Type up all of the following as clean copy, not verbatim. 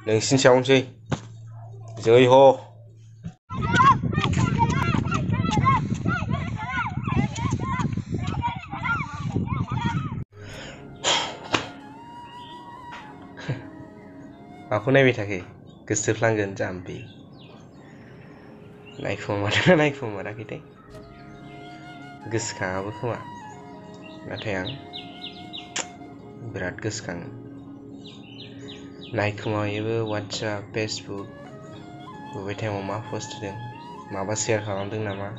नोंसिनि सायावनोसै जै ह माखौ नायबाय थाखो गोसोफ्लांगोन जाम्बि नायखोमादोंना नायखोमाराखैथाय गोसोखाङाबो खोमा नाथाय आं बिराद गोसोखाङो नायखोमायोबो वाट्सएप फेसबुक बबे टाइमाव मा पस्ट होदों माबा शेयार खालामदों नामा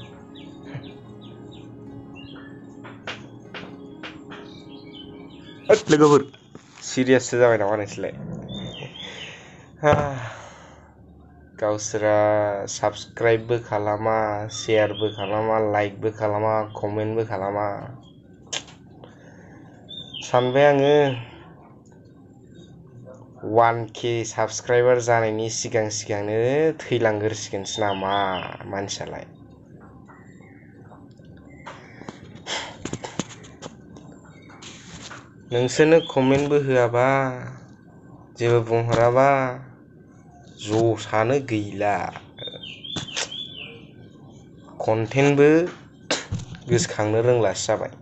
लोगोफोर सिरियाससो जाबाय नामा नोंसोरलाय गावसोरा साबस्क्राइबबो खालामा शेयारबो खालामा लाइकबो खालामा कमेन्टबो खालामा सानबाय आङो 1K साबस्क्राइबार जानायनि सिगांनो थैलांग्रोसिगोनसो नामा मानसियालाय नोंसोरनो कमेन्टबो होआबा जेबो बुंहराबा जसानो गैला कन्टेन्टबो गोसोखांनो रोंलासो जाबाय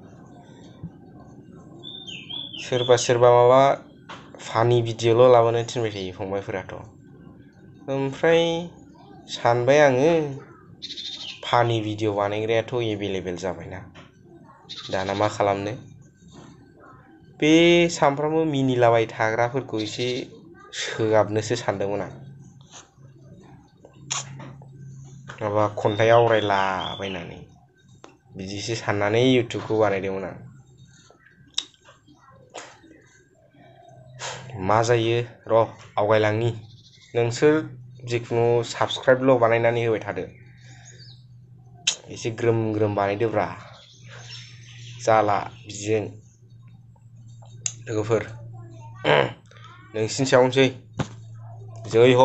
सोरबा माबा फानि भिडिअ'ल' लाबोनो थिनबाय थायो फंबायफोराथ' ओमफ्राय सानबाय आङो फानि भिडिअ' बानायग्रायाथ' एभेलेबेल जाबायना दाना मा खालामनो बे सामफ्रामबो मिनिलाबाय थाग्राफोरखौ एसे सोगाबनोसो सानदोंमोन आं माबा खन्थाइ आवरायलाबायनानै बिदिसो साननानै इउटुबखौ बानायदोंमोन आं मा जायो र' आवगायलांनि नोंसोर जिखुनु साबस्क्राइबल' बानायनानै होबाय थादो एसे ग्रोम बानायदोब्रा जाला बिदिजों लोगोफोर नोंसिनि सायावनोसै जै ह